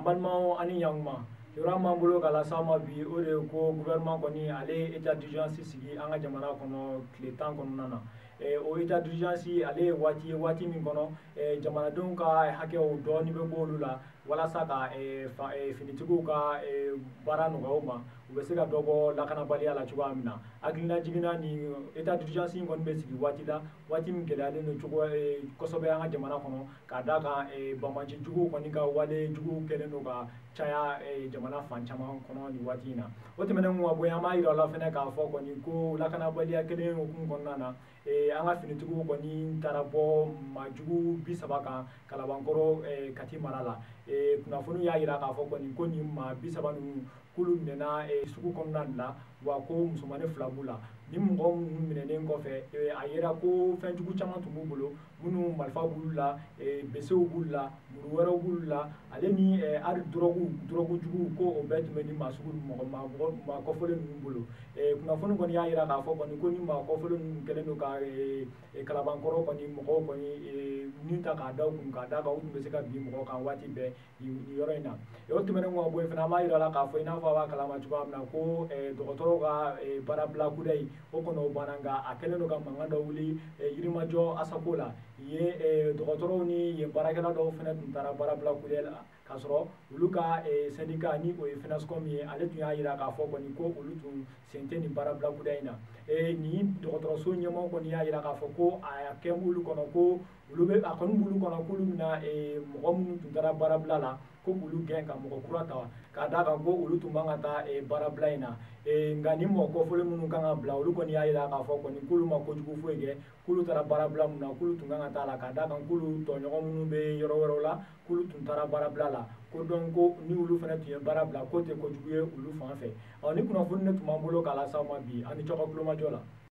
Balimaw, ani ɲankuma. Kibaruya m'an bolo k'a las'aw ma bi, o de ye ko gouvernement kɔni, ale ye état d'urgence sigi an ka jamana kɔnɔ tile 10 kɔnɔna na. O état d'urgence, ale ye waati ye, waati min kɔnɔ jamanadenw ka hakɛw dɔɔni bɛ bɔ olu la, walasa ka finitigiw ka baara nɔgɔya u ma, u bɛ se ka dɔ bɔ lakanabaliya la cogoya min na. Hakilina jiginna, ni état d'urgence in kɔni bɛ sigi waati la, waati min gɛlɛyalen don cogo kosɛbɛ an ka jamana kɔnɔ, k'a d'a kan banbaanci juguw kɔni ka wale juguw kɛlen don ka caya jamana fan caman kɔnɔ nin waati in na. O tɛmɛnen kɔ ka bɔ yen, an b'a yira aw la fɛnɛ k'a fɔ kɔni ko lakanabaliya kelen hukumu kɔnɔna na, an ka finitigiw kɔni taara bɔ maajugu 30 kan Kalabankɔrɔ, Kati mara la. Kunnafoni y'a yira k'a fɔ kɔni ko nin maa 30 ninnu, k'olu minɛna sugu kɔnɔna de la, wa ko musomanin 2 b'u la. Ni mɔgɔ minnu minɛnen kɔfɛ, a yera ko fɛnjugu caman tun b'u bolo, minnu marifa b'olu la, besew b'olu la, muru wɛrɛw b'olu la, ale ni hali dɔrɔgu juguw, ko o bɛɛ tun bɛ ni maa sugu mɔgɔ maa kɔfɔlen ninnu bolo. Kunnafoni kɔni y'a yira k'a fɔ kɔni ko ni maa kɔfɔlen ninnu kɛlen don ka Kalabankɔrɔ kɔni mɔgɔw kɔni nin ta k'a da u kun, k'a d'a kan u tun bɛ se ka bin mɔgɔw kan waati bɛɛ nin yɔrɔ in na. O tɛmɛnen kɔ ka bɔ yen fana, an b'a yira la k'a fɔ, i n'a fɔ a b'a kalama cogoya min na, ko dɔgɔtɔrɔw ka baarabila kudayi, o kɔni o banna, nka a kɛlen don ka mankan dɔ wuli Yirimajɔ Asako la. Yen dɔgɔtɔrɔw ni yen baarakɛla dɔw fana tun taara baarabila kudayi la, k'a sɔrɔ olu ka syndicat, ni o ye FENASCOM ye, ale tun y'a yira k'a fɔ kɔni ko olu tun sen tɛ nin baarabila kudayi in na. Nin dɔgɔtɔrɔso ɲɛmɔgɔ kɔni y'a yira k'a fɔ ko a kɛ olu kɔnɔ ko olu bɛ a kɔni b'olu kɔnɔ k'olu bɛna mɔgɔ minnu tun taara baarabila la, ko k'olu gɛn ka mɔgɔ kura ta, k'a d'a kan ko olu tun man ka taa baarabila in na. Nka ni mɔgɔ kɔfɔlen minnu kan ka bila, olu kɔni y'a yira k'a fɔ kɔni k'olu ma kojugu foyi kɛ, k'olu taara baarabila mun na, k'olu tun kan ka taa la, k'a d'a kan k'olu tɔɲɔgɔn minnu bɛ yɔrɔ wɛrɛw la, k'olu tun taara baarabila la, ko donc ko ni olu fana tun ye baara bila, k'o tɛ kojugu ye olu fan fɛ. Ɔ ni kunnafoni ne tun b'an bolo k'a las'aw ma bi. An ni cɔgɔ kulomajɔ la.